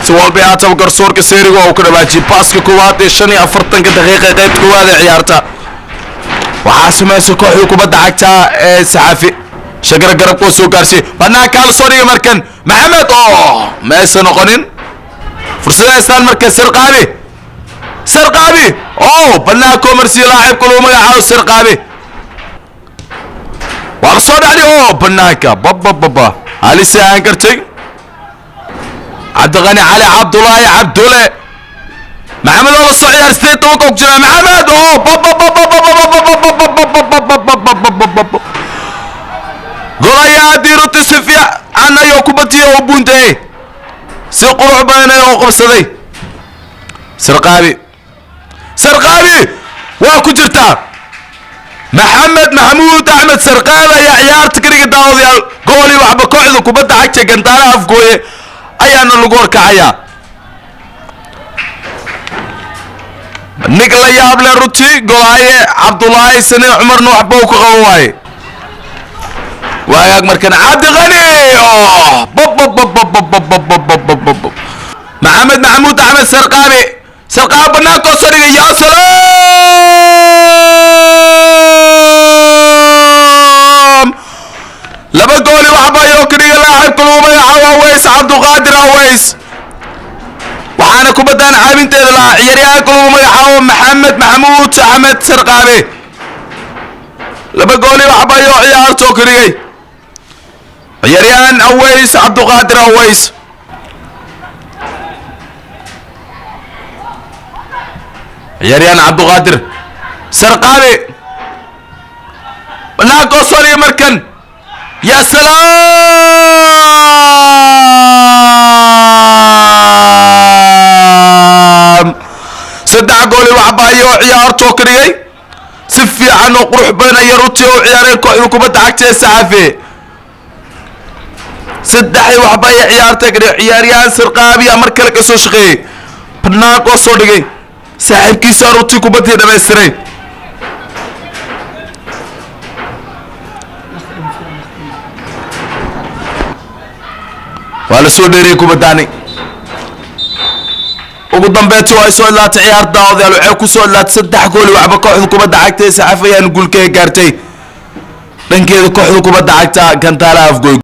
Si walba haataba garsoorka seeriga oo ku dhawaajiyay baaska koowaad ee 45-ka daqiiqa qaybta koowaad ee ciyaarta. Waxaa samaysa kooxda kubadda cagta ee Saxafi. Shagara garabkoo soo gaarsiiyey, banaankaa la soo dhigay. Markan Maxamed oo meesa noqonin fursada haystaan. Marka Sarqaabi, Sarqaabi oo banaanka marsiyo laacibka lagu magacaabo Sarqaabi, waa la soo dhacday oo banaanka babababa halisi aan kartay. Cabdiqani Cali Cabdulaahi Cabdule Maxamed oo la soo ciyaar, 18-ka ku jira Maxamed oo babababababababababababababababababab golayaa diiruti si fiican ayuu kubadiya u buntayey, si qurux badan ayuu qabsaday. Sarqaabi, Sarqaabi waa ku jirtaa. Maxamed Maxamuud Axmed Sarqaabi ayaa ciyaarta ka dhigi. Daawadayaal, gooli waxba kooxda kubadda cagta Gantaalaha Afgooye ayaana lagu horkacayaa. Nig la yaab leh runtii, golaaye Cabdulaahi Sane Cumarna waxba uu ka qaban waaye. Waagaag markan Cabdiqani babababababababababab Maxamed Maxamuud Axmed Sarqaabi, Sarqaabi banaanka oo soo dhigay. Yaa salaam, laba gooli waxba ayuu ka dhigay laacibka lagu magacaabo Aweys Cabduqaadir Aweys. Waxaana kubaddan caabinteeda lahaa ciyaaryahanka lagu magacaabo Maxamed Maxamuud Axmed Sarqaabi. Laba gooli waxba ayuu ciyaartoo ka dhigay ciyaaryahan Aweys Cabduqaadir Aweys. Ciyaaryahan Cabduqaadir Sarqaabi banaanka oo soo dhigay markan. Ya salaam, saddex gooli waxba ayuu ciyaartoo ka dhigay. Si fiican oo qurux badan ayay runtii u ciyaareen kooxda kubadda cagta ee Saxafe. Saddexdii waxba ayay ciyaarta ka dhigay. Ciyaaryahan Sarqaabiya mar kale ka soo shaqeeyey, banaanka oo soo dhigay, saaxiibkiisa runtii kubaddii dhamaystiray. Waa la soo dheeriyey kubaddaani. Ugu dambeyntii waa ay soo idlaatay ciyaarta. Daawadayaal, waxay ku soo idlaatay saddex gooli waxba. Kooxda kubadda cagta ee Saxafi ayaan guulkaga gaartay dhankeeda kooxda kubadda cagta Gantaalaha Afgooy.